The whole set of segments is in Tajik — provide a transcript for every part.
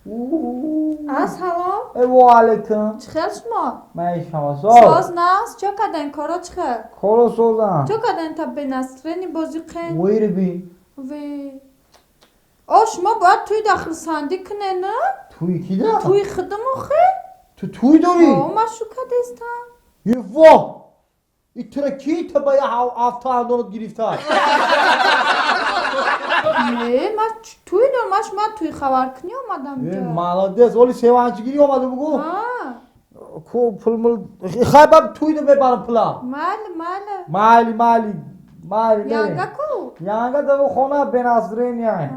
Салом. Ва алейкум. Чӣ хел шумо? Ман шумо соз. Соз наст? Чо карден коро чӣ хел? Коро созам. Чо карден та бенасрени бозӣ қен? Вайри би. Ве. О, шумо бояд туй да хурсандӣ кунен, на? Туй кида? Туй худам охе? Ту туй дорӣ? О, ман шу кардестам. Е во! И тура ки та ба я автоандонат гирифта? Не, ман туй дорам, ман шумо туй хабаркунӣ омадам Е, ҷо. молодец, оли севанчигирӣ омада бугу. А, Ку пул мул хай баб туй да мебарам пула. Майли, майли. Майли, майли. Майли. Янга ку? Янга да хона бенасрения.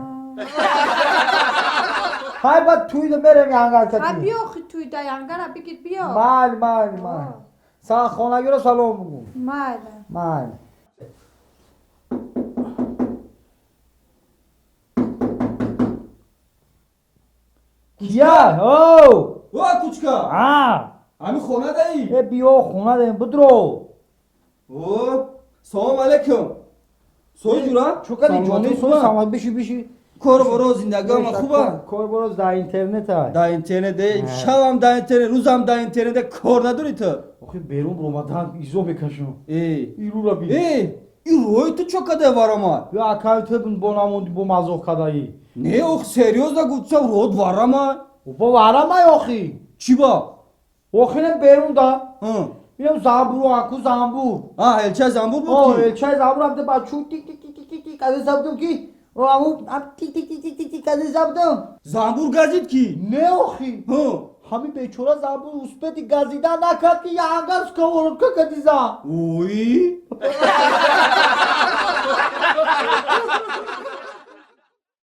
Хай баб туй да мерем янга Ха кати. биё хи туй да янгара бигир биё. Майли, майли, майли. Са хонагиро салом бугу. Майли. Майли. Кия? Оу! О, кучка! А! Ҳами хона даӣ? Э, биё хона даем, будро. О, салом алейкум. Сои ҷура? Чӯ кади ҷони сои самад биши биши. Кор боро зиндагиама хуба? Кор боро дар интернет ай. Дар интернет, э, шавам дар интернет, рӯзам дар интернет, кор надорӣ ту? Охи берун ромадан изо мекашам. Э. Ирура би. Э, ин рӯи ту чо каде варама? Ё акай ту бо намонди бо мазоқ кадаи. Не, ох, серьёзно гуфтам, рӯд варама. Бо варамай охи. Чӣ ба? Охи не берун да. Ҳа. Инам замбуру аку замбур. А, элчаи замбур буд О, ки? элчаи замбур ам бачу тик тик тик тик тик каде забдум ки. О, аму ам тик тик тик тик тик каде забдум. Замбур газид ки? Не охи. Ҳа. Ҳами бечора замбур успети газида накард ки янга сковородка кадиза. Ой.